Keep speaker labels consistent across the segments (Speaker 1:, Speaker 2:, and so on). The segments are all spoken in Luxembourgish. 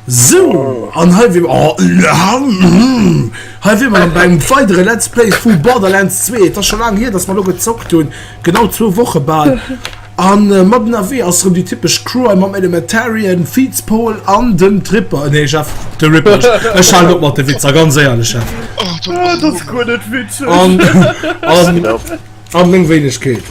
Speaker 1: Sou, an hei wier oh, hei wier mer dann bei engem weidere Let's Play vu Borderlands 2. Et ass scho laang hier, dass mer lo gezockt hunn, genau zwou Woche bal. An äh, mat ënnerwee ass rëm déi typesch Crew hei mam Elementarian, Fietz Paul an dem Tripper. Nee, Jeff, de Ripper. Ech halen op mat de Witzer, ganz éierlech, Jeff.
Speaker 2: Ah, dat ass guer net witzeg.
Speaker 1: An, an, an meng Wéinegkeet.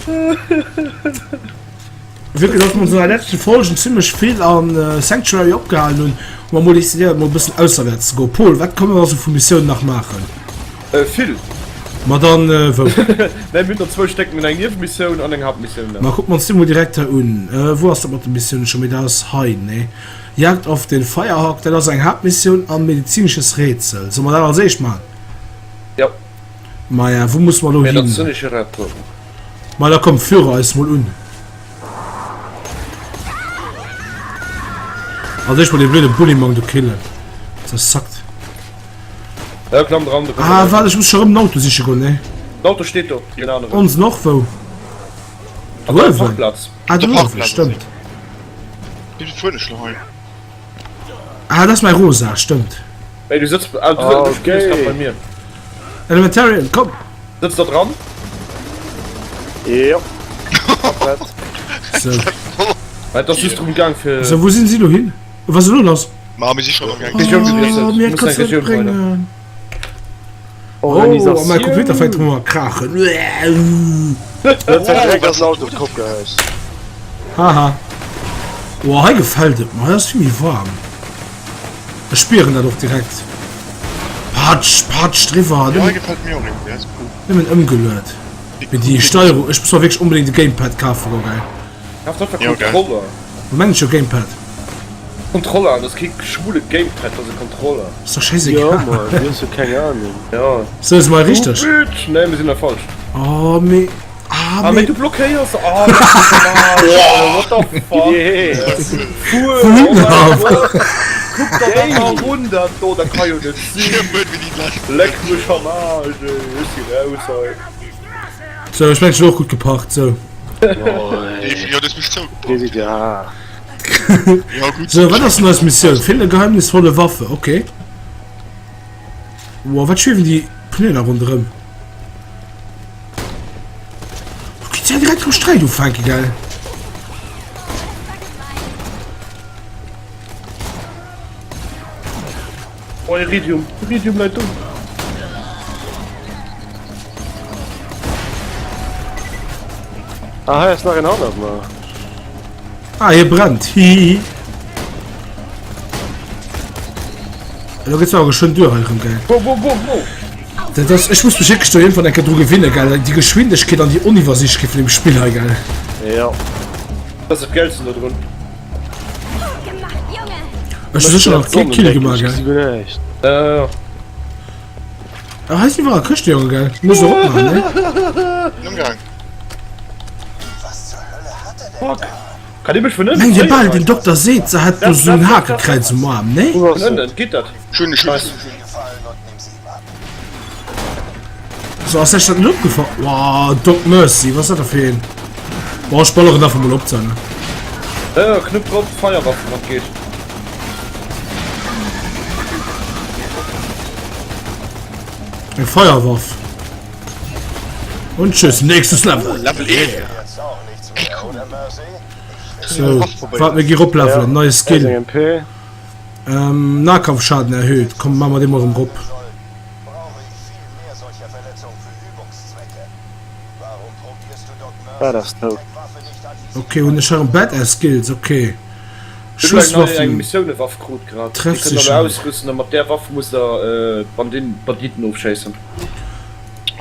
Speaker 1: Vu que dass mer ons an der leschten Folgen zimmlech vill an Sanctuary opgehalen hunn, hu mer mol decidéiert mol e bëssen ausserwäerts ze goen. Paul, wat kënne mer also vu Missiounen nach maachen?
Speaker 2: Vill.
Speaker 1: Ma dann wou?
Speaker 2: Nee, mir hunn der zwou Stéck, mir hunn eng Niewemissioun an eng Haaptmissioun nach.
Speaker 1: Ma kucke mer ons déi mol direkt hei un. Wou ass dat mat de Missiounen scho? Mee dat ass hei, nee. Jagd auf den Firehawk, dat ass eng Haaptmissioun an medizinisches Rätsel. Solle mer dat als éischt maachen?
Speaker 2: Jo.
Speaker 1: Maja, wou musse mer elo hin?
Speaker 2: Medizinische Rätsel.
Speaker 1: Ma da komm, führe eis mol un. Als éischt mol dee blöde Bullymong do killen. Das sackt.
Speaker 2: Ja, klamm dran.
Speaker 1: Ah, warte, ich muss schon rëm den Auto siche goen, ne?
Speaker 2: Den Auto steht do, den aneren.
Speaker 1: Onsen och, wou?
Speaker 2: Op der Parkplatz.
Speaker 1: Ah, do uewen, stëmmt.
Speaker 3: Wéi fueren ech lo hei?
Speaker 1: Ah, dat ass mäi Rosa, stëmmt.
Speaker 2: Ey, du sëtz, ah, du, du spills grad bei mir.
Speaker 1: Elementarian, komm!
Speaker 2: Sëtz der dran?
Speaker 4: Jo. Komplett.
Speaker 1: So.
Speaker 2: Et ass just drëm gaang fir.
Speaker 1: So, wou sinn si lo hin? Wat ass elo lass?
Speaker 3: Ma mir si schon am Gaang.
Speaker 2: Regioun gewiesselt.
Speaker 1: Oh, mir
Speaker 2: Muss
Speaker 1: kannst
Speaker 2: eng
Speaker 1: du net
Speaker 2: Regioun weider.
Speaker 1: bréngen. Oh, mäi Computer fänkt rëm un a krachen.
Speaker 4: Net direkt ass den Auto op d'Kopp gehaust.
Speaker 1: Haha. Oh, hei gefält et mer. Hei ass vill méi waarm. Ech spieren dat och direkt. Patsch, patsch driwwer.
Speaker 3: Ja, gefällt mir och irgendwie, ass cool.
Speaker 1: Nëmmen ëmgeluet. Mee déi Steierung, ech muss mer wierklech onbedéngt e Gamepad kafe goen, gell.
Speaker 2: Kaf einfach
Speaker 3: Ja, geil.
Speaker 2: Controller.
Speaker 1: Wou mengen ech jo Gamepad?
Speaker 2: Controller, dat ass kee schwule Gamepad, dat ass e Controller.
Speaker 1: Ass doch
Speaker 4: Jo,
Speaker 1: scheißegal.
Speaker 4: ma du hues jo keng Ahnung.
Speaker 2: Ja.
Speaker 1: Sou, si mer hei richteg?
Speaker 2: Du Bitch! Nee, mir sinn hei falsch.
Speaker 1: Oh, mee. Ah,
Speaker 2: Ah, mee
Speaker 1: mee.
Speaker 2: du blockéiers! Ah, leck mech am Arsch, Alter, what the fuck?
Speaker 4: Yeah.
Speaker 2: Fuer, oh
Speaker 1: Wohin
Speaker 2: mein
Speaker 1: ab?
Speaker 2: Gott! Kuck der dat mal un, dat do, dat ka jo net sinn! Leck mech am Arsch, ey, ech si raus hei.
Speaker 1: Sou, ech mengen, ech hunn och gutt geparkt, sou.
Speaker 3: Jo, du hues mech zougeparkt.
Speaker 4: Dir sidd jo haart.
Speaker 3: Ja, gutt.
Speaker 1: Sou, wat ass denn eis Missioun? Finde geheimnisvolle Waffe, okay. Wow, wat schwiewen déi Pneuen da ronderëm? Do geht's ja direkt um Sträit ufänken, gell?
Speaker 2: Oh, Iridium. Iridium läit do.
Speaker 4: Ah, hei ass nach een hannert mer.
Speaker 1: Ah, hie brennt. Hihihi. Elo geht's awer geschwënn duer hei erëm, gell?
Speaker 2: Wo, wo, wo, wo?
Speaker 1: Dat ass, ech muss mech wierklech do iergendwann eng Kéier dru gewinne, gell? Déi Geschwindegkeet an déi Oniwwersiichtlechkeet vun deem Spill hei, gell?
Speaker 4: Jo.
Speaker 2: Dat ass dat Gäilsten do drun.
Speaker 1: Ech hu sécher nach kee Kill gemaach, gell?
Speaker 4: Ech gesi guer näischt.
Speaker 2: Ja, ja, ja.
Speaker 1: Ah, hei sinn iwwerall Këschte, Jonge, gell? Muss och opmaachen, ne?
Speaker 3: Bin am Gang.
Speaker 2: Fuck. Kann dir mech vun ënnen
Speaker 1: Mengt Dir bal,
Speaker 2: fréier
Speaker 1: den Dokter seet, se hätt do sou en Hakekräiz um Aarm, ne?
Speaker 4: Wou ass
Speaker 2: Vun
Speaker 4: se?
Speaker 2: ënnen, geet dat?
Speaker 3: Schön, schön,
Speaker 2: Nice.
Speaker 3: schön, schön.
Speaker 1: So, ass lech dat net opgefall? Wow, Doc Mercy, was ass dat da fir een? Boah, ech balleren einfach mol op, ne?
Speaker 2: Ja, ja, knüpp drop, Feierwaffen, wann geht.
Speaker 1: Eng Feierwaff. Und tschüss, nächstes Level.
Speaker 3: Level 11.
Speaker 1: So, wart, mir gi roplevelen, neue Skill.
Speaker 4: SMP.
Speaker 1: Ähm, Nahkampfschaden erhöht. Komm, machen wir den mal rum rop.
Speaker 4: Ah, das ist tot.
Speaker 1: Okay, hunn ech erëm Badass Skills, okay.
Speaker 2: Ech hunn eng nei eng
Speaker 1: Schusswaffen.
Speaker 2: Missioune-Waff krut grad. Déi
Speaker 1: Treff
Speaker 2: kënnt der
Speaker 1: sicher.
Speaker 2: elo ausrüsten a mat där Waff musst der Bandin Banditen ofschéissen.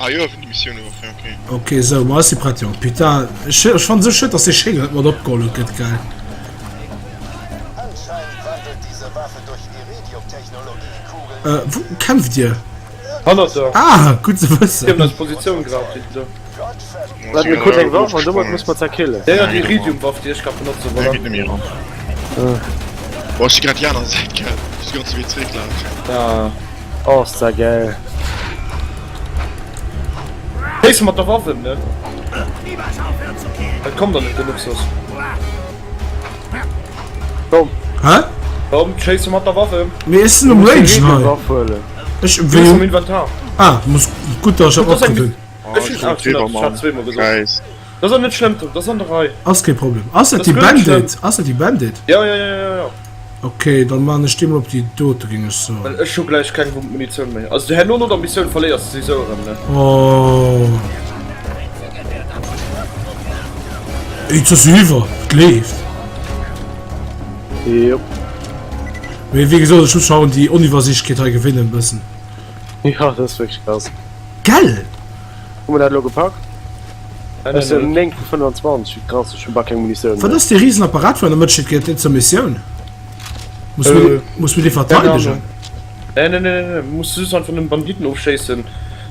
Speaker 3: Ah jo, vun de Missioune-Waff, ja okay.
Speaker 1: Okay, sou, ma ech si prett, Jong. Putain, ech, ech fannen sou schued, dass dee Schéin net mat opgeholl huet gëtt, gell. Äh, wou kämpft dir?
Speaker 2: Hannert der.
Speaker 1: Ah, gutt ze
Speaker 2: Déi hunn
Speaker 1: wëssen.
Speaker 2: eis Positioun grad, déi do.
Speaker 4: Wat, mir kruten eng Waff an domat muss mer zerkillen.
Speaker 2: Ja, ja, déi Iridium-Waff, déi ech grad benotzen,
Speaker 3: Ja,
Speaker 2: voilà.
Speaker 3: geht nemmi eran. Boah, ech si grad déi aner Säit, gell. Ech si ganze Wee zerécklafen.
Speaker 2: Ja.
Speaker 4: Oh, ass dat geil.
Speaker 2: Schéisse mat der Waffen, ne? Et kommt der net genuch soss.
Speaker 4: Komm.
Speaker 1: Hä?
Speaker 2: Komm, schéisse mat der Waffe.
Speaker 1: Mee ech sinn um Ragen hei. Ech
Speaker 2: wéi um Inventar.
Speaker 1: Ah, muss gutt dass ech dat opginn hunn.
Speaker 2: Ech hunn awer schon dat hat zweemol gesot. Dat ass och net schlëmm, Tom, dat ass an der Rei.
Speaker 1: Ass kee Problem. Ass dat déi Bandit? Ass dat déi Bandit?
Speaker 2: Ja, ja, ja, ja, ja.
Speaker 1: Ok, dann maan ech déi mol op déi dote géing ech soen.
Speaker 2: Well ech hu gläich keng Munitioun méi. Also herno no der Missioun verléiers de souwisou erëm, ne?
Speaker 1: Oh. Et ass iwwer, et leeft.
Speaker 4: Jop.
Speaker 1: Mee wéi gesot, ech muss scho un déi Oniwwersiichtlechkeet hei gewinnen bëssen.
Speaker 4: Ja, dat ass wierklech krass.
Speaker 1: Gell?
Speaker 4: Hu mer dat elo gepackt? Ech sinn 9 vu 25, wéi krass, ech hu bal keng Munitioun
Speaker 1: Wat
Speaker 4: méi.
Speaker 1: ass dee riesen Apparat wou an der Mëtt steet? Gehéiert deen zur Missioun? Muss mir dee, muss mir dee verteidegen?
Speaker 2: Nee, nee, nee, nee, muss just einfach nëmmen Banditen ofschéissen,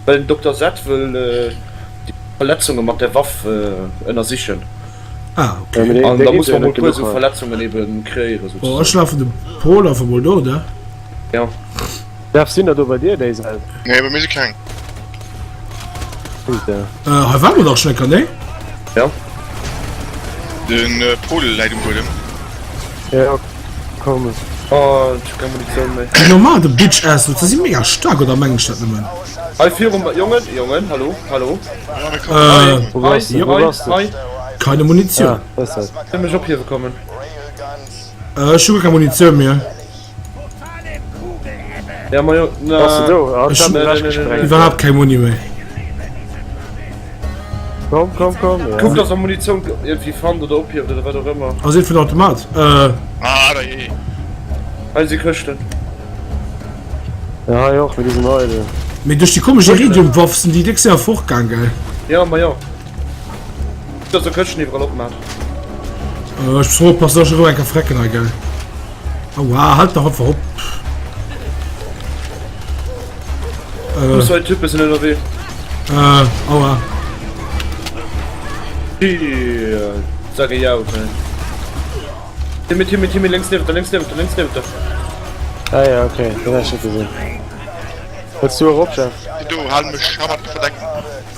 Speaker 2: well den Dokter Z wëll déi Verletzunge mat der Waff ënnersichen.
Speaker 1: Ah, okay.
Speaker 4: Ja, mee
Speaker 2: An
Speaker 4: dee
Speaker 2: da
Speaker 4: geet
Speaker 2: muss
Speaker 4: jo
Speaker 2: mer mol
Speaker 4: net
Speaker 2: puer
Speaker 4: genuch
Speaker 2: esou
Speaker 4: hei.
Speaker 2: Verletzungen eben kreéieren,
Speaker 1: Bon, ech
Speaker 2: souzesoen.
Speaker 1: lafen dem Pol einfach mol no, ne?
Speaker 2: Ja.
Speaker 4: Jeff, sinn der do bei dir déi Säit?
Speaker 3: Nee, bei mir si keng.
Speaker 4: Putain.
Speaker 1: Äh, hei war mer dach schon enker, nee?
Speaker 2: Ja.
Speaker 3: Den äh, Pol läit um Buedem.
Speaker 4: Ja, komm.
Speaker 2: Oh, ech hu keng Munitioun méi.
Speaker 1: Déi normal, de Bitch Ass, dat si mega staark, oder meng ech dat nëmmen?
Speaker 2: Hei virum, Jongen, Jongen, hallo, hallo.
Speaker 3: Ja, mir kommen.
Speaker 1: Äh,
Speaker 4: Wo
Speaker 2: Hei,
Speaker 4: bass de? Wo
Speaker 2: hei,
Speaker 4: bass de?
Speaker 2: hei.
Speaker 1: keine Munition.
Speaker 4: Ah, das ist
Speaker 2: Sinn mech ophiewe kommen.
Speaker 1: Äh, ech hu guer keng Munitioun méi.
Speaker 2: Ja, ma jo, na.
Speaker 4: Bass de do? Ah,
Speaker 1: Ech
Speaker 4: dat
Speaker 1: hun
Speaker 4: hat mech gesprengt.
Speaker 1: iwwerhaapt keng Muni méi.
Speaker 4: Komm, komm, komm. Ja.
Speaker 2: Kuckt, dass der Munitioun iergendwéi fannt oder ophieft oder wat och ëmmer.
Speaker 1: Ass ee vun Automat? Äh.
Speaker 3: Ah, da jee.
Speaker 2: Hei si Këschten.
Speaker 4: Ja, hei och, mee déi sinn eidel.
Speaker 1: Mee duerch déi komesch Iridium-Waff sinn déi déck séier fortgaang, gell?
Speaker 2: Ja, ma jo. Kuckt, dass der Këschten iwwerall opmaacht.
Speaker 1: Äh, ech muss erëm oppassen, dass ech erëm eng Kéier frecken hei, gell? Aua, halt dach einfach op.
Speaker 2: Äh. Zwei Typen sind ënnerwee.
Speaker 1: Äh, aua.
Speaker 2: Sag ich auch, ey. Timmy, Timmy, Timmy, links niewent der, links niewent der, links niewent der.
Speaker 4: Ah ja, okay, den hab ich net gesinn. Wëlls du erop, Jeff?
Speaker 3: Du, hal mech, hal mat verdecken.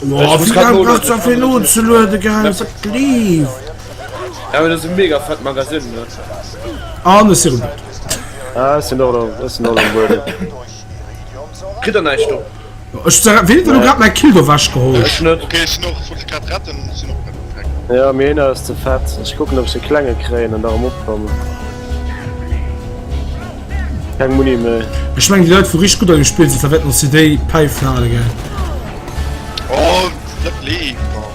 Speaker 1: Boah,
Speaker 2: muss
Speaker 1: wéi
Speaker 2: grad
Speaker 1: laang
Speaker 2: noden,
Speaker 1: brauchst du
Speaker 2: ech
Speaker 1: fir
Speaker 2: kann net
Speaker 1: nozelueden, gell? Dat leeft.
Speaker 2: Ja, mee dat ass e mega fett Magasin, ne?
Speaker 1: An ech si rëm dout.
Speaker 4: Ah, ech sinn och do, ech sinn och am Buedem.
Speaker 2: Kritt der näischt do?
Speaker 1: Ech ween huet elo grad mäi Kill do wech geholl?
Speaker 2: Ech net.
Speaker 3: Okay, ech sinn och, ech wollt dech grad retten, ech sinn och grad perfekt.
Speaker 4: Ja, mee een ass ze fett. Ech kucken, ob ech de Klenge kréien an da erëm opkommen. Keng Muni méi.
Speaker 1: Ech mengen déi Leit wou richteg gutt an dem Spill sinn, verwäerten ons déi Päifen hale, gell?
Speaker 3: Oh, dat leeft nach.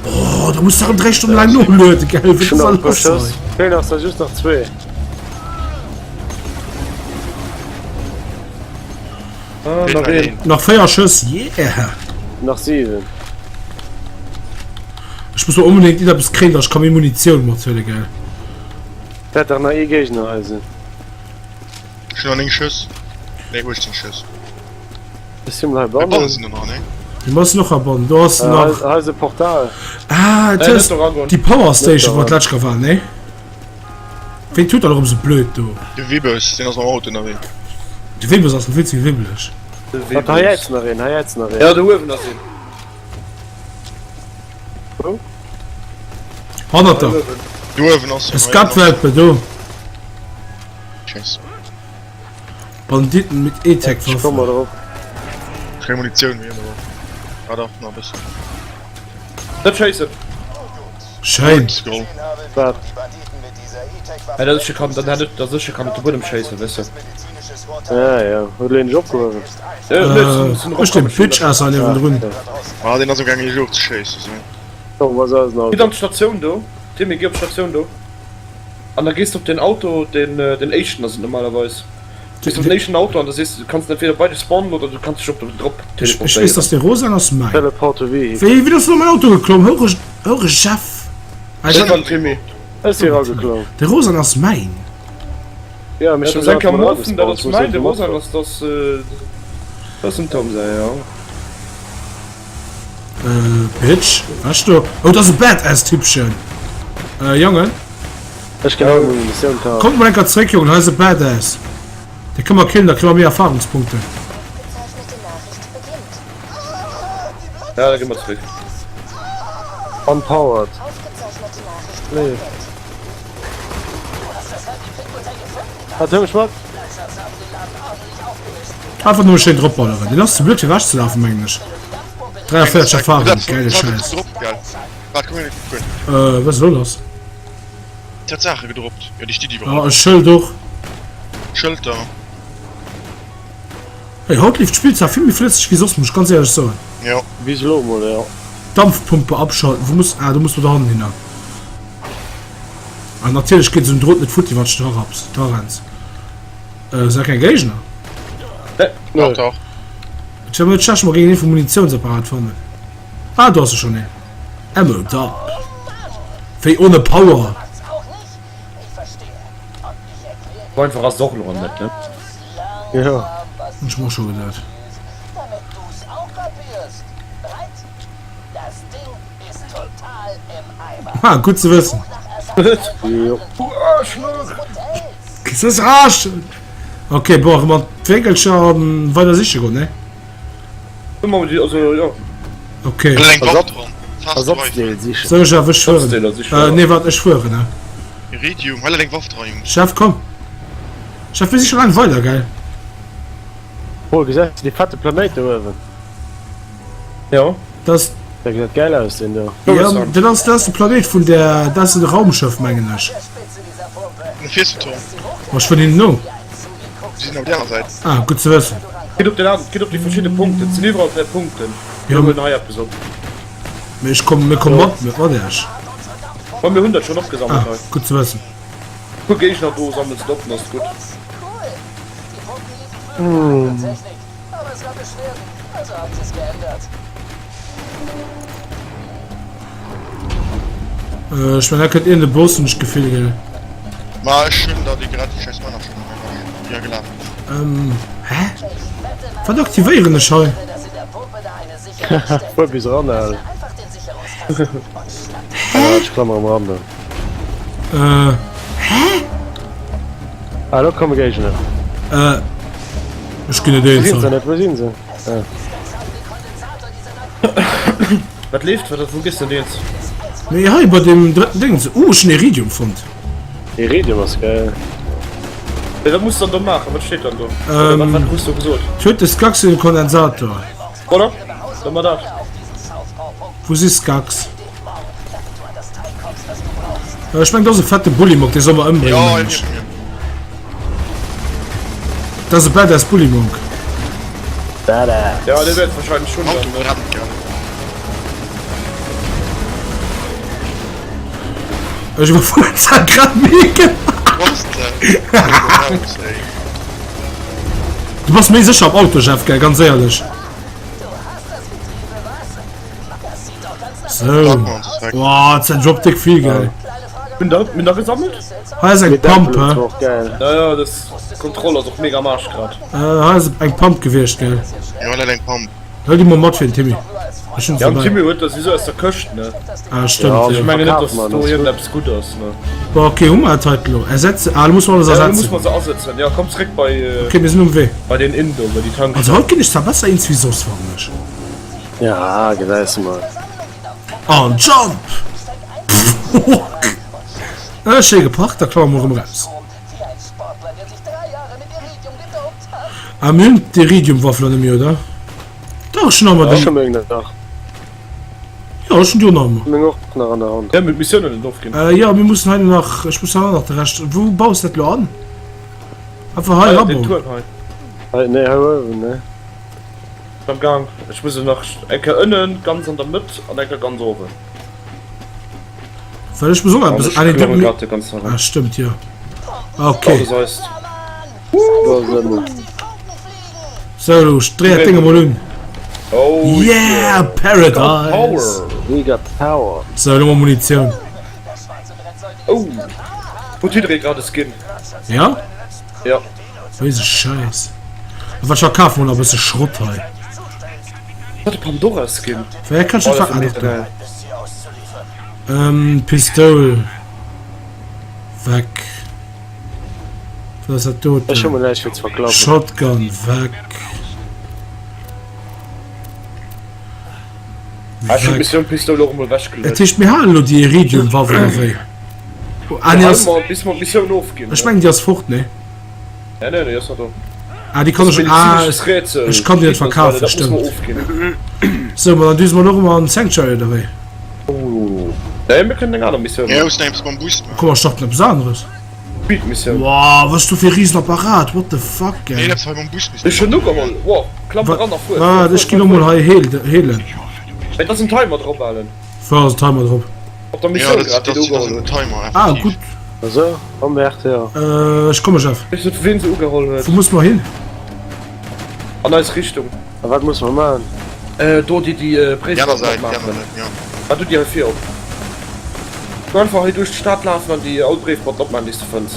Speaker 1: Oh, da muss du erëm 3 Stonnen laang nolueden, gell? Wat
Speaker 4: Schon
Speaker 1: ass
Speaker 4: nach
Speaker 1: da
Speaker 4: e puer
Speaker 1: lass
Speaker 4: Schëss.
Speaker 1: hei?
Speaker 4: Feelen ass der just nach zwee.
Speaker 2: Ah, nach een.
Speaker 1: Nach 4 Schëss, yeah!
Speaker 4: Nach 7.
Speaker 1: Ech muss lo onbedéngt iergendepes kréien, dass ech ka méi Munitioun mathuelen, gell?
Speaker 4: Wäert dach nach ee Géigner hei sinn.
Speaker 3: Ech hunn nach 9 Schëss. Nee, 18 Schëss.
Speaker 4: Ech si mol hei
Speaker 3: Hei bannen
Speaker 4: bannen.
Speaker 3: sinn der nach, nee?
Speaker 1: Du bass noch erbannen. Do ass
Speaker 4: Äh,
Speaker 1: nach.
Speaker 4: hei, hei ass e Portal.
Speaker 1: Ah,
Speaker 2: Äh,
Speaker 1: dat
Speaker 2: net
Speaker 1: ass
Speaker 2: eragoen.
Speaker 1: déi Power Station, wou
Speaker 4: Net
Speaker 1: d'lescht Kéier war, nee? Ween tut dat erëm sou blöd do?
Speaker 3: De Wibbes, deen ass mam Auto ënnerwee.
Speaker 1: De Wibbes ass vill ze wibbeleg.
Speaker 2: De
Speaker 4: Wat, hei
Speaker 2: Wibbes.
Speaker 4: jäizt nach een, hei jäizt nach een.
Speaker 2: Ja, do uewen ass een.
Speaker 4: Wou?
Speaker 1: Hannert der.
Speaker 3: Do uewen ass
Speaker 1: E Skatwelpe do.
Speaker 3: Scheiss.
Speaker 1: Banditen mit
Speaker 4: Ich komm mal
Speaker 1: E-Tech-Waffen.
Speaker 4: drop.
Speaker 3: Keng Munitioun méi ëmmer. Ah dach, nach e bëssen.
Speaker 2: Net schéissen!
Speaker 1: Schéin.
Speaker 3: Let's go.
Speaker 4: Wat?
Speaker 2: Ja, dat ech kann, dann hätt ech, dass ech kann op de Buedem schéissen, weess de.
Speaker 4: Ja, ja. Huet elo een dech opgehuewen?
Speaker 2: Ja, nee, ech sinn, sinn
Speaker 1: Äh, ech den
Speaker 2: eropkomm, ech hunn
Speaker 1: Bitch Ass hei niewendrun.
Speaker 3: Ah, deen ass am gaangen iech ofzeschéissen, sou.
Speaker 4: Komm, was ass den
Speaker 2: Gitt
Speaker 4: Auto?
Speaker 2: an d'Statioun do, Timmy, gi op d'Statioun do. An da gees de op den Auto, den, den éischten ass et normalerweis. Gees op den éischten Auto an da sees de, du kanns entweder bei dech spawnen oder du kanns dech op drop
Speaker 1: Ech, ech weess,
Speaker 2: teleportéieren.
Speaker 1: dass dee Rosan ass mäin.
Speaker 4: Teleport to vehicle.
Speaker 1: Wéi, wéi ass du an mäin Auto geklomm? Houreg, houreg Jeff. Ah,
Speaker 2: Dat war den Timmy.
Speaker 4: Ech si erageklomm.
Speaker 1: De Rosan ass mäin.
Speaker 4: Ja, mee
Speaker 2: Ja,
Speaker 4: ech
Speaker 2: dat
Speaker 4: hunn
Speaker 2: ass eng
Speaker 4: grad mol
Speaker 2: Kamorphen, dat
Speaker 4: eragespawnt,
Speaker 2: ass
Speaker 4: ech muss
Speaker 2: mäin, de
Speaker 4: irgendwie
Speaker 2: Rosan
Speaker 4: matkommen.
Speaker 2: ass, das, das ass dem Tom säi, ja.
Speaker 1: Äh, Bitch. Was du? Oh, das ist ein Badass-Typchen. Äh, Jongen.
Speaker 4: Ech ginn all meng Munitioun kafen.
Speaker 1: Kommt mal enker zréck, Jongen. Hei ass e Badass. De kënne mer killen, da kréie mer méi Erfahrungspunkte.
Speaker 2: Ja, da gi mer zréck.
Speaker 4: Unpowered. Nee. Wat huel ech mat?
Speaker 1: Einfach nëmme schéin drop balleren. Deen ass ze blöd fir ewech ze lafen, mengen ech. 43 Erfahrung, geile Schäiss. Äh, wat ass elo lass?
Speaker 3: Hat Saache gedroppt. Jo, déi sti
Speaker 1: iwwerall. Ah, e Schëld och.
Speaker 3: Schëlter.
Speaker 1: Hey, haut leeft d'Spill zwar vill méi flësseg wéi soss, muss ech ganz éierlech soen.
Speaker 3: Jo.
Speaker 4: Bis elo mol, jo.
Speaker 1: Dampfpumpe abschalten, wou muss, ah do muss mer dohannen hinner. Ah natierlech geet esou en Drot net futti wann s de dra rapps, dra renns. Äh, sinn dat keng Géigner?
Speaker 2: Nee.
Speaker 3: Dach, dach.
Speaker 1: Et wär mol net schlecht, wa mer géingen ee vum Munitiounsapparat fannen. Ah, do ass e schonn een. Ammo Dump. Wéi ohne Power?
Speaker 2: Sou einfach ass et och elo net, ne?
Speaker 4: Jo.
Speaker 1: Hunn ech mer och scho geduet. Ha, gutt ze wëssen.
Speaker 4: Jo.
Speaker 1: Kiss Arsch! Okay, bon, erëm an d'Wénkelcher an weider siche goen, ne? Okay.
Speaker 4: Ersatzdeel sichen.
Speaker 1: Soll ech awer ech fueren? Nee, waart, ech fueren, ne?
Speaker 3: Iridium, hei läit eng Waff dran, Jungs.
Speaker 1: Chef, komm. Chef, mir si scho laang weider, gell?
Speaker 4: Paul, gesäis de dee fette Planéit do uewen?
Speaker 2: Jo.
Speaker 1: Dat ass.
Speaker 4: Dat gesäit gäil aus, deen do.
Speaker 1: Jo, dat ass, dat ass de Planéit vun där, dat ass e Raumschëff, mengen ech.
Speaker 3: Wou fiers du, Tom?
Speaker 1: Ma ech fueren hinnen no.
Speaker 3: Si sinn op déi aner Säit.
Speaker 1: Ah, gutt ze wëssen.
Speaker 2: Gitt op den an, gitt op déi verschidde Punkten. Et sinn iwwerall dräi Punkten.
Speaker 1: Jo.
Speaker 2: Mir huelen hei eppes op.
Speaker 1: Mee ech kommen, mir komme mat, mat iech.
Speaker 2: Ma mir hunn dat schonn opgesammelt
Speaker 1: Ah,
Speaker 2: hei.
Speaker 1: gutt ze wëssen.
Speaker 2: Puer Géigner do, sammels et op, dann ass et gutt.
Speaker 1: Ech mengen, da kënnt iergend e Boss, hunn ech d'Gefill, gell?
Speaker 3: Ma ech hunn der déi grad déi scheiss Männer schon déi ja gelaf ass.
Speaker 1: Ähm, hä? Wat aktivéieren ech hei?
Speaker 4: Fuer bis eran, al. Hä? Ech klammer am Rand an.
Speaker 1: Äh, hä?
Speaker 4: Ah, lo komme Géigner.
Speaker 1: Äh, ech ginn net
Speaker 4: Wou
Speaker 1: eens
Speaker 4: sinn se
Speaker 1: hei.
Speaker 4: net? Wou sinn se? Ah.
Speaker 2: Wat leeft? Wat wou gees de denn eens?
Speaker 1: Nee, hei bei dem drëtten Ding. Uh, ech hunn Iridium fonnt.
Speaker 4: Iridium ass geil.
Speaker 2: Mee wat muss dann do maachen? Wat steet dann do? Oder wat, wat hues du gesot?
Speaker 1: Töte Skax in den Kondensator.
Speaker 2: Oder? Dann mal dat.
Speaker 1: Wou si Skax? Äh, ech meng, dat ass e fette Bullymong, dee soll mer ëmbréngen,
Speaker 3: Ja,
Speaker 1: meng ech.
Speaker 3: nieft mir.
Speaker 1: Dat ass e badass Bullymong.
Speaker 4: Badass.
Speaker 2: Ja, dee wäert wahrscheinlech schon
Speaker 3: Auto
Speaker 2: dann, ne?
Speaker 3: brennt, gell.
Speaker 1: Ech iwwerfueren zwar grad mega.
Speaker 3: Was denn? Raus, ey.
Speaker 1: Du bass méi sécher am Auto, Jeff, gell, ganz éierlech. So. Boah, dat droppt dick vill, gell.
Speaker 2: Hun da, min da gesammelt?
Speaker 1: Hei ass eng Pump, hä?
Speaker 2: Ja, ja, das Kontroll ass och mega am Arsch grad.
Speaker 1: Äh, hei ass eng Pump gewiescht, gell.
Speaker 3: Jo, hei läit eng Pump.
Speaker 1: Hël déi mol mat fir den Timmy. Ech hunn se
Speaker 2: Ja, den
Speaker 1: dobäi.
Speaker 2: Timmy huet der souwisou aus der Këscht, ne?
Speaker 1: Ah, stëmmt,
Speaker 4: Ja,
Speaker 1: jo.
Speaker 2: Ech mengen net, dass
Speaker 4: Verkaf man,
Speaker 2: do
Speaker 4: ass gutt.
Speaker 2: iergendeppes gutt ass, ne?
Speaker 1: Bon, okay, hu mer dat heiten elo. Ersetze, ah, elo musse mer alles
Speaker 2: Ja, elo muss
Speaker 1: ersetzen.
Speaker 2: mer se asetzen. Ja, komm zréck bei, äh,
Speaker 1: Okay, mir sinn um Wee.
Speaker 2: bei den Inn do, bei déi
Speaker 1: Also
Speaker 2: Tankstell.
Speaker 1: haut ginn ech zwar besser eens wéi soss, fannen ech.
Speaker 4: Ja, gesäis de mol.
Speaker 1: An jump! Pff, schéi geparkt, da klaue mer erëm eraus. Ah, mir hunn d'Iridiumwaff lo net méi, oder? Dach, ech hunn nach emmer
Speaker 4: Ech
Speaker 1: déi.
Speaker 4: hu meng nach.
Speaker 1: Jo, ech hunn déi och nach emmer.
Speaker 4: Meng och nach an der Hand.
Speaker 2: Ja, mir hunn d'Missiounen net ofginn.
Speaker 1: Äh, jo, mir mussen hei nach, ech muss hei och nach de Rescht. Wou baus de dat lo an? Einfach hei
Speaker 2: Hei, den
Speaker 1: erabauen.
Speaker 2: Tuerm hei.
Speaker 4: Hei, nee, hei uewen, ne?
Speaker 2: Am Gang. Ech muss se nach eng Kéier ënnen, ganz an der Mëtt an eng Kéier ganz owen.
Speaker 1: Well ech muss och
Speaker 2: An
Speaker 1: eppes.
Speaker 2: ech
Speaker 1: Ah, nee, du,
Speaker 2: klamme grad de ganzen
Speaker 1: ah,
Speaker 2: eran.
Speaker 1: stëmmt, jo. Okay.
Speaker 2: Dat ass eist.
Speaker 4: Do ass en.
Speaker 1: Sou, ech dréi dat Ding emol un.
Speaker 2: Oh
Speaker 1: Yeah,
Speaker 2: yeah! Got
Speaker 1: Paradise!
Speaker 2: power!
Speaker 4: We got power.
Speaker 1: Sou, elo mol Munitioun.
Speaker 2: Oh! Huet jidderee grad e Skin?
Speaker 1: Ja?
Speaker 2: Ja.
Speaker 1: Wéi se Schäiss. A wat verkafe mer nach e bësse Schrott hei.
Speaker 2: Wat e Pandora Skin.
Speaker 1: Wéi kann ech
Speaker 2: Oh,
Speaker 1: dat
Speaker 2: dat
Speaker 1: ver. Ah,
Speaker 2: ass
Speaker 1: doch
Speaker 2: mega
Speaker 1: do.
Speaker 2: geil.
Speaker 1: Ähm, Pistoul. Weg. Wat ass dat doten?
Speaker 4: Ech hu mol näischt fir ze verklappen.
Speaker 1: Shotgun, weg.
Speaker 2: Ech hunn d'Missioun Pistoul och emol ewechgeluecht.
Speaker 1: Dat heescht mir halen elo déi Iridium Waff oder wéi? Ah nee ass.
Speaker 2: Bis mer d'Missioun ofginn.
Speaker 1: Ech mengen déi ass fort, nee?
Speaker 2: Nee nee déi ass nach do.
Speaker 1: Ah déi kann ech, ah ech kann déi net verkafen, stëmmt. Sou, ma dann düse mer elo erëm an Sanctuary oder wéi?
Speaker 2: Nee mir kënnen eng aner Missioun
Speaker 3: maachen. Nee, eppes mam Bus maachen.
Speaker 1: Komm mer starten eppes aneres.
Speaker 2: Speed Missioun.
Speaker 1: Wow, wat ass do fir e Riesenapparat, what the fuck,
Speaker 3: Nee,
Speaker 1: gell?
Speaker 3: eppes hei mam Bus misst
Speaker 2: Ech hunn ugeholl, wow, klamm eran a fuer.
Speaker 1: Waart, ech ginn och mol hei heelen.
Speaker 2: Et ass en Timer drop, Alen.
Speaker 1: Wou ass en Timer drop?
Speaker 2: Op der
Speaker 3: Ja,
Speaker 2: Missioun
Speaker 3: dat
Speaker 2: grad, déi
Speaker 3: dat
Speaker 2: du
Speaker 3: ass
Speaker 2: ugeholl
Speaker 3: en
Speaker 2: hues.
Speaker 3: Timer,
Speaker 1: Ah,
Speaker 3: effektiv.
Speaker 1: gutt.
Speaker 4: Esou, am RTR.
Speaker 1: Ech komme, Jeff.
Speaker 2: Weess net, wien se ugeholl huet.
Speaker 1: Wou muss mer hin?
Speaker 2: An eis Richtung.
Speaker 4: A wat musse mer maachen?
Speaker 2: Do déi déi
Speaker 3: Déi aner
Speaker 2: Bréifbox
Speaker 3: Säit, déi aner
Speaker 2: opmaachen.
Speaker 3: Säit, ja.
Speaker 2: Ah, du déi hei vir op. Du einfach hei duerch d'Stad lafen an déi all Bréifboîten opmaachen, déi s de fënns.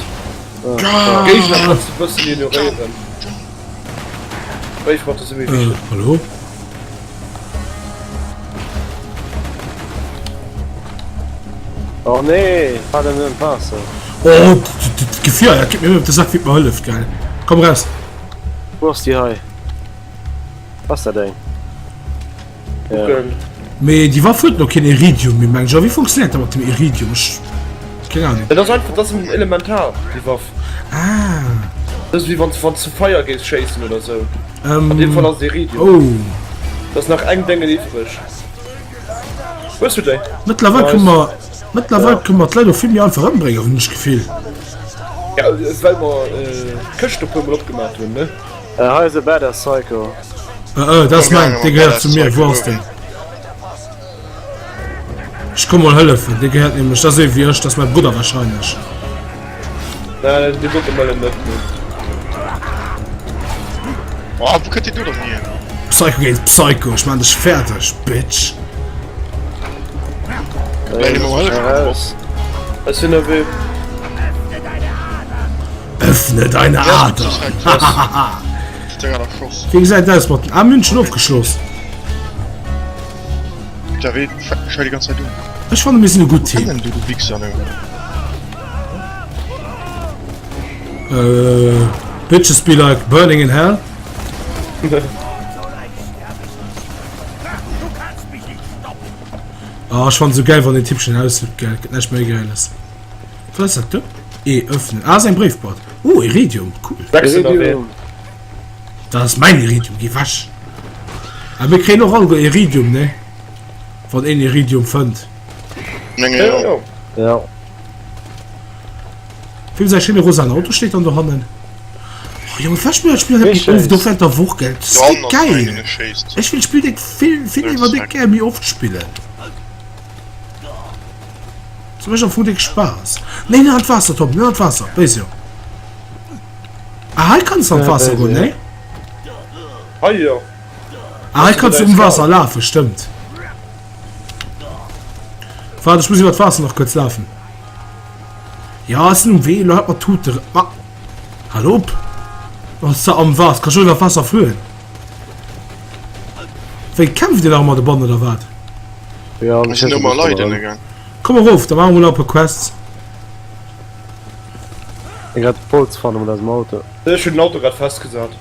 Speaker 2: Géigner kanns de bëssen ignoréieren. Bréifboîte si méi wichteg.
Speaker 1: Hallo?
Speaker 4: Oh nee, fahr denn net an d'Waasser.
Speaker 1: Oh, d'Gefier, dat geet mir ëmmer op de Sak, wéi et mer hëlleft, gell. Komm raus.
Speaker 4: Wou ass déi hei? Ass dat eng? Ja.
Speaker 1: Mee déi Waff huet no keen Iridium méi, meng ech. A wéi funktionéiert dat mat dem Iridium? Ech keng Ahnung.
Speaker 2: Dat ass einfach, dat ass en Elementar, déi Waff.
Speaker 1: Ah.
Speaker 2: Dat ass wéi wann s wann s de Feier géifs schéissen oder sou. An deem Fall ass et Iridium.
Speaker 1: Oh.
Speaker 2: Et ass nach eng Déngen iwwreg. Hues du déi?
Speaker 1: Mëttlerweil kënne mer, mëttlerweil kënne mer d'Leit och vill méi einfach ëmbréngen, hunn ech d'Gefill.
Speaker 2: Ja, well mer d'Këscht e puermol opgemaat hunn, ne?
Speaker 4: Hei ass e Badass Psycho.
Speaker 1: Äh, äh, dat ass mäin, dee gehéiert zu mir. Wou ass deen? Ech komm mol hëllefen, dee gehéiert nämlech, dat ass ee wéi ech, dat ass mäi Brudder wahrscheinlech.
Speaker 2: Nein, dee dote mëllen net, nee.
Speaker 3: Oh, wou kënnt deen do dann hier?
Speaker 1: Psycho géint Psycho, ech maan dech fäerdeg, Bitch.
Speaker 3: Bläi dir mol hëllefen,
Speaker 4: Raus.
Speaker 2: Ech sinn ënnerwee.
Speaker 1: Öffne deine Ader! Wéi gesäit aus mat den Ah München ofgeschloss. Ech fanne mir sinn e gutt Team. Äh, Bitches be like burning in hell. Ah, ech fannen sou geil wann den Typchen ausflippt, gell? Gëtt näischt méi geiles. Wat ass dat do? E öffnen. Ah, ass eng Bréifboîte. Oh, Iridium. Cool.
Speaker 4: Iridium.
Speaker 1: Dat ass mäin Iridium. Gi wech. Ah, mir kréien och alleguer Iridium, ne? Wann een Iridium fënnt.
Speaker 3: Menge jo.
Speaker 4: Ja.
Speaker 1: Wem säi schéine rosaen Auto steet dann dohannen? Oh, Junge, vläicht spillt dat Spill net méi oft, och während der Woch, gell? Dat ass déck geil. Ech wëll d'Spill déck vill, vill léiwer déck gär méi oft spillen. Se mécht am Fong déck Spaass. Nee, net an d'Waasser, Tom, net an d'Waasser. Béis jo. Ah, hei kanns du an d'Waasser goen, nee?
Speaker 2: Hei jo.
Speaker 1: Ah, hei kanns du um Waasser lafen, stëmmt. Waart, ech muss iwwer d'Waasser nach kuerz lafen. Ja, ech sinn um Wee, lo hat mer Tute. Ma, hal op! Ass da am Waasser, kann schon iwwer d'Waasser fueren. Wéi kämpft Dir nach ëmmer dobannen oder wat?
Speaker 4: Ja,
Speaker 3: Ech sinn ëmmer leiden gaang.
Speaker 1: Komm erof, da maache mer mol e puer Quests.
Speaker 4: Ech grad de Pols fannen mat eisem Auto.
Speaker 2: Ech hunn den Auto grad festgesat.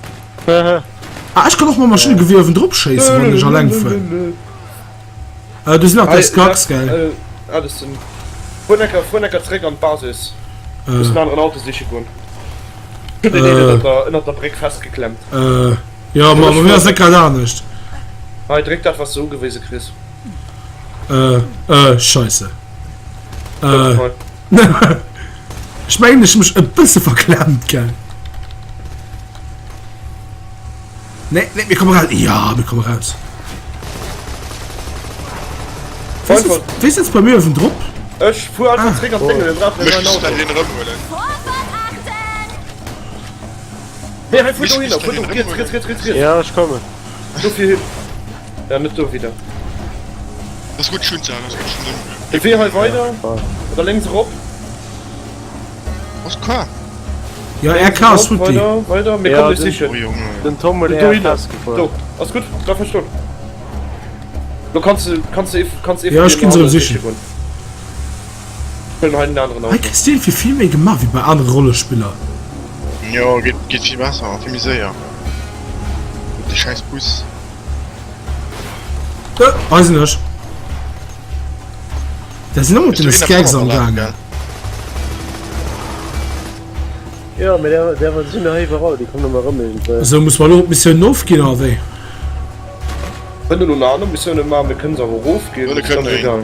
Speaker 1: Ah, ech kann och mam Maschinengewier uewen drop schéissen, wann ech alleng fueren. Äh, do sinn nach däi Skaks, gell?
Speaker 2: Ah, das sinn. Fuer necker, fuer necker zréck an d'Basis. Äh. Muss en aneren Auto siche goen. Ech hunn deen een ënnert der, ënnert der Bréck festgeklemmt.
Speaker 1: Äh, jo, ma bei mir ass net grad anescht.
Speaker 2: Hei, dréck dat, wat s de ugewise kriss.
Speaker 1: Äh, äh, scheisse. Äh. Ech mengen, ech hu mech e bësse verklemmt, gell? Nee, nee, mir komme raus. Ja, mir komme raus. Wéi sitzt bei mir owen drop?
Speaker 2: Ech fuer einfach zréck an d'Déngen, mir brauchen en neien Auto. Nee, hei fuer dohinner, fuer do, riets, riets, riets, riets, riets.
Speaker 4: Ja, ech kommen.
Speaker 2: Do fir hin. Ja, net do wieder.
Speaker 3: Das gutt schön ze das gutt schön.
Speaker 2: De Wee hei weider oder lénks erop.
Speaker 3: Was K?
Speaker 1: Ja, RK ass gutt déi.
Speaker 2: Weider, weider, mir
Speaker 4: Ja,
Speaker 2: kommen dech
Speaker 4: den-
Speaker 2: sichen.
Speaker 3: Oh Junge.
Speaker 4: Den Tom huet
Speaker 2: Dohinner.
Speaker 4: RK gefuer.
Speaker 2: Do, ass gutt, bleif hei stoen. Do kanns du, kanns du, kanns du
Speaker 1: Ja, ech ginn se erëm sichen.
Speaker 2: goen. Huelen hei den aneren
Speaker 1: Hei
Speaker 2: Auto.
Speaker 1: kriss du iergendwéi vill méi gemaach wéi bei anere Rollespiller.
Speaker 3: Jo, geet geet vill besser, vill méi séier. De scheiß Bus.
Speaker 1: Äh, hei sinn ech. Da sinn ëmmer den Skags am gaangen.
Speaker 4: Jo, mee där, där sinn der iwwerall, déi kommen ëmmer erëm iergendwéi.
Speaker 1: Sou, muss mer elo d'Missioun ofginn, oder wéi?
Speaker 2: Kënnen elo nach aner Missiounen maachen, mir kënnen se awer och ofginn,
Speaker 3: Ënne
Speaker 2: ass ganz
Speaker 3: kënnt een.
Speaker 2: egal.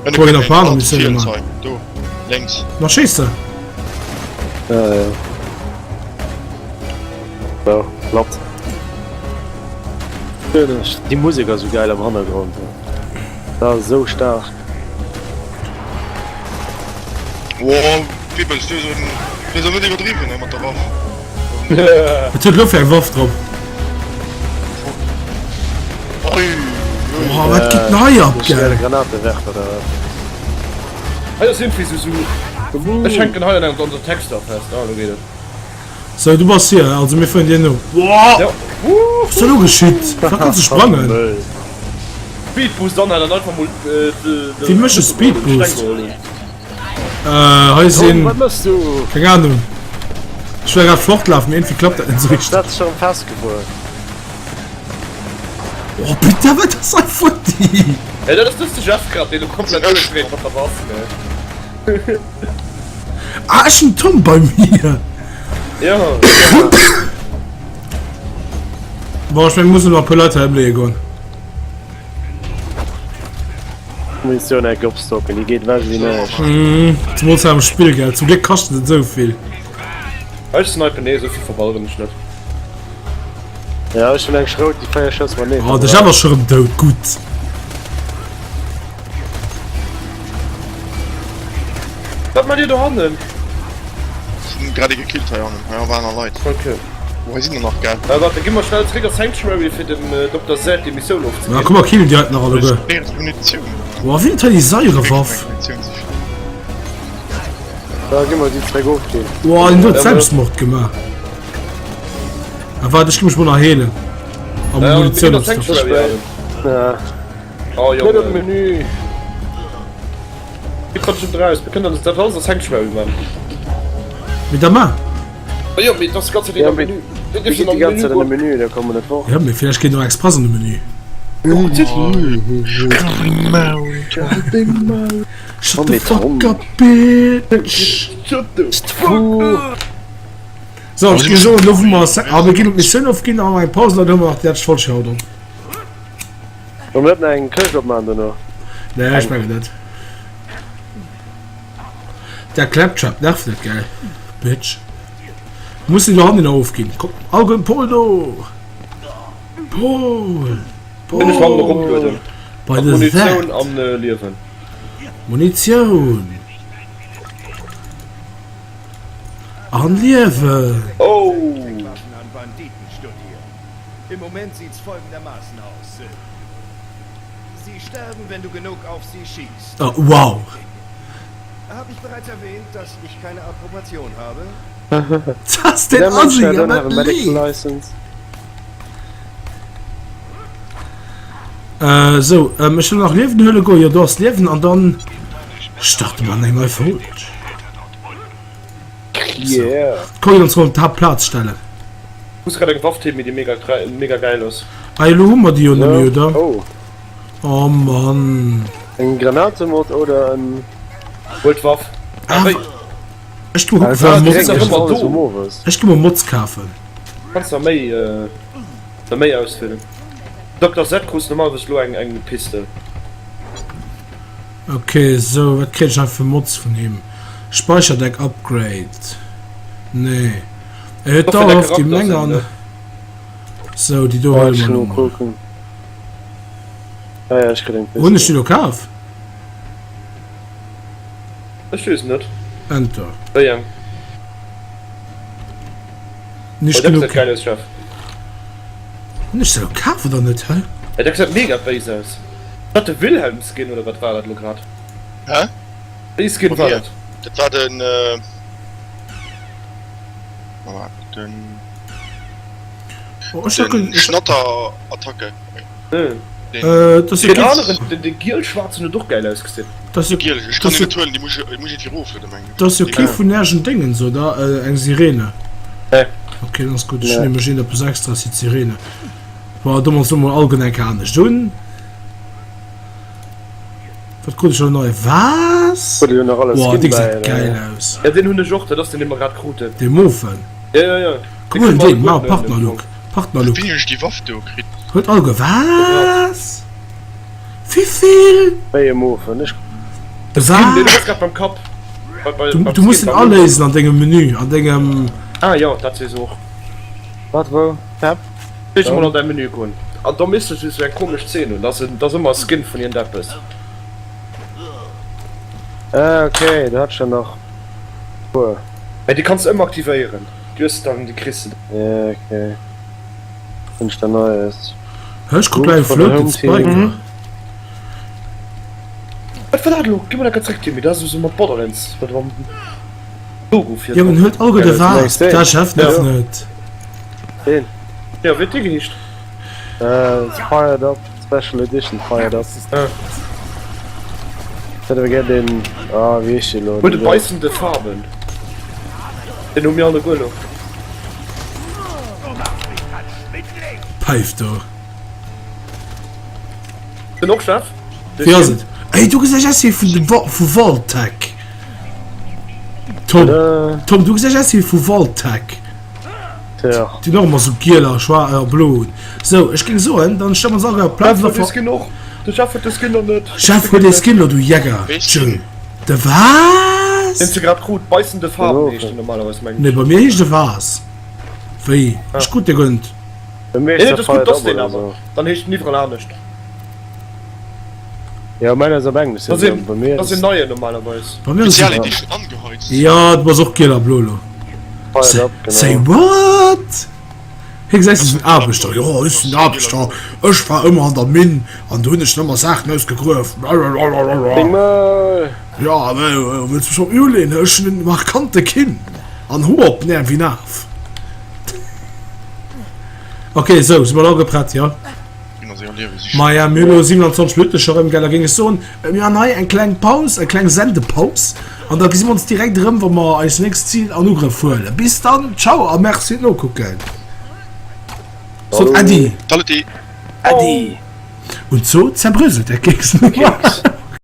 Speaker 3: Ënne
Speaker 1: Kucken
Speaker 3: kënnt
Speaker 1: nach
Speaker 3: een,
Speaker 1: paar aner
Speaker 3: alt
Speaker 1: Missiounen
Speaker 3: Fiels
Speaker 1: maachen.
Speaker 3: hei, do, lénks.
Speaker 1: Na schéiss se!
Speaker 4: Ja, ja. So, platt. Déi Musek ass sou gäil am Hannergrond. Dat ass esou staark.
Speaker 3: Wow, Gibbels, du hues awer net iwwerdriwwen mat der Waff.
Speaker 1: Wat huet elo fir eng Waff drop? Boah, wat geet denn hei ab, gell?
Speaker 4: Granatewerfer oder wat?
Speaker 2: Hei ass irgendwie sou, sou, ech hänken hei an engem onser Texter fest, ah, lo geet et.
Speaker 1: Sou, du bass hier, also mir fueren dir no. Boah!
Speaker 2: Ja.
Speaker 1: Was ist da lo geschitt? Wat kannst du sprangen?
Speaker 2: Speed Boost an hat dann einfach mol de
Speaker 1: Wéi mécht e Speed Boost? Äh, hei sinn.
Speaker 4: Wat mëss du?
Speaker 1: Keng Ahnung. Ech well grad fortlafen, mee irgendwie klappt dat net esou richteg.
Speaker 4: Dat ass schon festgefuer.
Speaker 1: Oh putain, wat ass hei futti?
Speaker 2: Hey, dat ass dës de Jeff grad, deen lo komplett duerchdréit mat der Waff, ne?
Speaker 1: Ah, ech hunn Tom bei mir.
Speaker 2: Ja.
Speaker 1: Bon, ech meng, mussen nach e puer Leit hei ëmleeë goen.
Speaker 4: Munitioun enk opstocken, déi geet ewech wéi näischt.
Speaker 1: Mhm, zemools hei am Spill, gell. Zum Gléck kascht et net esou vill.
Speaker 2: Ech snipen, nee, esou vill verballeren ech net.
Speaker 4: Ja, ech hunn eng Schrout, déi 4 Schëss mat
Speaker 1: Oh, de Jeff ass scho rëm dout, gutt.
Speaker 2: Wat mat dir dohannen?
Speaker 3: Ech hunn grad ee gekillt hei hannen. Hei waren nach Leit.
Speaker 2: Okay.
Speaker 3: Oh, hei sinn der nach, gell?
Speaker 2: Äh, warte, gi mer schnell zréck a Sanctuary fir dem Dokter Zed déi Missioun
Speaker 1: Na,
Speaker 2: ofzeginn.
Speaker 1: komm, mer killen déi heiten nach alleguer.
Speaker 3: Ech brauch Munitioun.
Speaker 1: Boah, wien huet hei déi Sairewaff?
Speaker 4: Da gi mer déi zréck ofginn.
Speaker 1: Boah, deen huet Selbstmord gemaach. Ah, warte, ech gi mech mol nach heelen. A
Speaker 2: Äh, mir
Speaker 1: Munitioun
Speaker 2: ginn a
Speaker 1: opstocken.
Speaker 2: Sanctuary.
Speaker 4: Ja.
Speaker 2: Oh,
Speaker 4: Net am
Speaker 2: Jongen.
Speaker 4: Menü.
Speaker 2: Wie kommt schon raus? Wir können das alles als Sanctuary machen.
Speaker 1: Mit der Ma?
Speaker 2: Oh, ja, mit das ganze
Speaker 4: Ja,
Speaker 2: am Menü.
Speaker 4: Mir gi déi ganz Zäit an de Menü, da komme mer net fort.
Speaker 1: Ja, mee vielleicht geet noch express an de Menü. Shut the fuck up, bitch!
Speaker 2: Shut the fuck up!
Speaker 1: So, ech géif soen, elo wou mer ah, mir ginn op d'Missioun ofginn a eng Paus an dann hu mer nach déi lescht Folg fir haut op.
Speaker 4: Wollen mer net nach eng Këscht opmaachen dono?
Speaker 1: Nee, ech mengen net. Der Claptrap nervt net, gell? Bitch. Muss den do hannen ofginn. Komm, Augen, Pol do! Pol!
Speaker 2: Bin ech hannen
Speaker 1: Pol!
Speaker 2: eroplueden.
Speaker 1: Bei de
Speaker 2: Munitioun
Speaker 1: Zed!
Speaker 2: an äh, Liewen.
Speaker 1: Munitioun! An Liewen!
Speaker 2: Oh!
Speaker 5: Im Moment sieht's folgendermaßen aus. Sie sterben, wenn du genug auf sie schießt.
Speaker 1: Oh, wow!
Speaker 5: Hab ich bereits erwähnt, dass ich keine Approbation habe?
Speaker 1: Das den
Speaker 4: Der Mensch
Speaker 1: Assi,
Speaker 4: don't
Speaker 1: ja,
Speaker 4: have a medical license.
Speaker 1: Äh, so, ähm, ech will nach Liewen huele goen. Jo, do ass Liewen an dann starte mer eng nei Folg.
Speaker 4: Yeah.
Speaker 1: Komm, ons op d'Haaptplaz stellen.
Speaker 2: Muss grad eng Waff Timmy, déi mega mega geil ass.
Speaker 1: Ah, elo hu mer déi jo net méi, oder?
Speaker 4: Oh.
Speaker 1: Oh Mann.
Speaker 4: Eng Granatemod oder en.
Speaker 2: Huel d'Waff.
Speaker 1: Ah,
Speaker 2: Wéi?
Speaker 1: Ech gi mol
Speaker 4: Ah,
Speaker 1: Mods
Speaker 2: ass ëmmer do.
Speaker 1: Ech gi mol Mods kafen.
Speaker 2: Kanns der méi der méi auswielen. Dokter Z krus normalerweis elo eng eng Pistol.
Speaker 1: Ok, sou wat kréien ech nach fir Mods vun him? Speicherdeck Upgrade. Nee. Er huet dauerhaft déi Meng an. Sou, déi do huele mer elo mol. Hunn ech déi elo kaf?
Speaker 2: Ech weess net.
Speaker 1: Enter.
Speaker 2: Wéi eng?
Speaker 1: Nicht
Speaker 2: Oh, dat
Speaker 1: genuch.
Speaker 2: gesäit geil aus, Jeff.
Speaker 1: Hunn ech se elo kaf oder net, hä?
Speaker 2: Ey, dat gesäit mega béis aus. War dat de Wilhelm-Skin oder wat war dat elo grad?
Speaker 3: Hä?
Speaker 2: Wéi ee Skin war dat?
Speaker 3: Dat war den, äh. Den.
Speaker 1: Oh, ech hat
Speaker 3: Den Schnatter-Attacke.
Speaker 2: Hm.
Speaker 3: Den.
Speaker 1: Äh, das
Speaker 2: Den aneren, den, den giel-schwarzen huet och geil ausgesinn.
Speaker 1: Das jo,
Speaker 3: Giel, ech kann
Speaker 1: das
Speaker 3: den
Speaker 1: jo,
Speaker 3: net huelen, déi muss ech, muss ech eroflueden, mengen ech.
Speaker 1: das jo kee vun ärgen Déngens, oder? Äh, eng Sirene.
Speaker 2: Nee.
Speaker 1: Okay, dann ass gutt. Ech hunn nämlech eent eppes extra fir d'Sirene. Bon, do mer ons mol all eng Kéier anescht un. Wat krut ech elo nei? Was?
Speaker 4: Huet elo nach alles
Speaker 1: Boah,
Speaker 4: Skin
Speaker 1: dee
Speaker 4: bäi,
Speaker 1: gesäit
Speaker 4: oder?
Speaker 1: geil aus.
Speaker 2: Ja, deen hunn ech och, dat ass deen, dee mer grad kruten.
Speaker 1: Dee Mofen?
Speaker 2: Ja, ja, ja.
Speaker 1: Kuck mol deen, ma Partnerlook, Partnerlook.
Speaker 3: Wéini hunn ech déi Waff do kritt?
Speaker 1: Huet all ge Was? Wivill?
Speaker 4: Wéi e Mofen? Ech.
Speaker 2: De Skin, deen
Speaker 1: Was?
Speaker 2: ass grad beim Kapp. Bei, bei,
Speaker 1: Du,
Speaker 2: beim
Speaker 1: du muss
Speaker 2: Skin,
Speaker 1: en
Speaker 2: beim Logo.
Speaker 1: aléisen an dengem Menü, an dengem.
Speaker 2: Ah jo, dat weess och.
Speaker 4: Wat, wou? Tab?
Speaker 2: Géif mol an däi Menü goen an da misst du sou eng komesch Zeen hunn, dat ass ëmmer e Skin vun iergendeppes.
Speaker 4: Ah ok, do hat ech der nach e puer.
Speaker 2: Mä déi kanns de ëmmer aktivéieren, déi hues de dann, déi kriss de.
Speaker 4: Yeah ok, hunn ech der Neies.
Speaker 1: Hä, ech krut gläich e Floated Spiker.
Speaker 2: Wat war dat elo? Gi mol enker zréck Timmy, dat ass esou mat Borderlands, wat mam Logo vir
Speaker 1: Jongen,
Speaker 2: dran.
Speaker 1: huet all guer de
Speaker 4: Mengst
Speaker 1: Waas,
Speaker 4: deen?
Speaker 1: dat Chef nach net.
Speaker 4: Deen?
Speaker 2: Jo, wéi huet dee geheescht?
Speaker 4: Fired Up, Special Edition Fired Up.
Speaker 2: Ah.
Speaker 4: Ech hätt awer gär deen, ah wéi heescht dee lo?
Speaker 2: Huet e beissende Farben. Deen hu mir alleguer lo.
Speaker 1: Päif do.
Speaker 2: Den och Chef?
Speaker 1: Wéi ass et? Ey, du gesäis aus wéi vun de vu Vault-Tec. Tom, Tom, du gesäis aus wéi vu Vault-Tec. Déi och ëmmer sou giel a schwaar a blo hunn. Sou, ech géing soen, dann stelle mer ons all op d'Plaz.
Speaker 2: Chef huet dee Skin och. De Chef huet de Skin nach net.
Speaker 1: Chef huet dee Skin lo, du Jäger. Tjö. De was?
Speaker 2: Deen s de grad krut, beissende Farben heescht den normalerweis, mengen ech.
Speaker 1: Nee, bei mir heescht e was. Wéi? Ech krut dee guer net.
Speaker 2: Nee, nee, dat ass gutt, dat ass deen awer. Dann heescht en iwwerall anescht.
Speaker 4: Jo, mäin ass op Englesch,
Speaker 2: Dat ass een neien normalerweis.
Speaker 1: Bei mir ass
Speaker 3: Spezial Edition angeheizt.
Speaker 1: Jo, du bass och giel a blo lo. Say what? Hie gesäit sech en Aarbechter. Jo, ech sinn Aarbechter, ech war ëmmer an der Minn an do hunn ech nëmmer Saachen ausgegruef.
Speaker 4: Deng Mëll!
Speaker 1: Jo, wëlls mech op uleen? Ech hunn en markante Kinn an Hoer op den Äerm wéi en Af. Ok, sou, si mer elo geprett, jo? Maja, mir hu lo 27 Minutten scho rëm, gell? Da géing ech soen, mir man hei eng kleng Paus, eng kleng Sendepaus an da gesi mer ons direkt erëm, wa mer eis nächst Zil an Ugrëff huelen. Bis dann, ciao a merci fir d'Nokucken. Sot Äddi.
Speaker 3: Saluti.
Speaker 4: Äddi.
Speaker 1: Und so zerbröselt der Keks.
Speaker 4: Keks.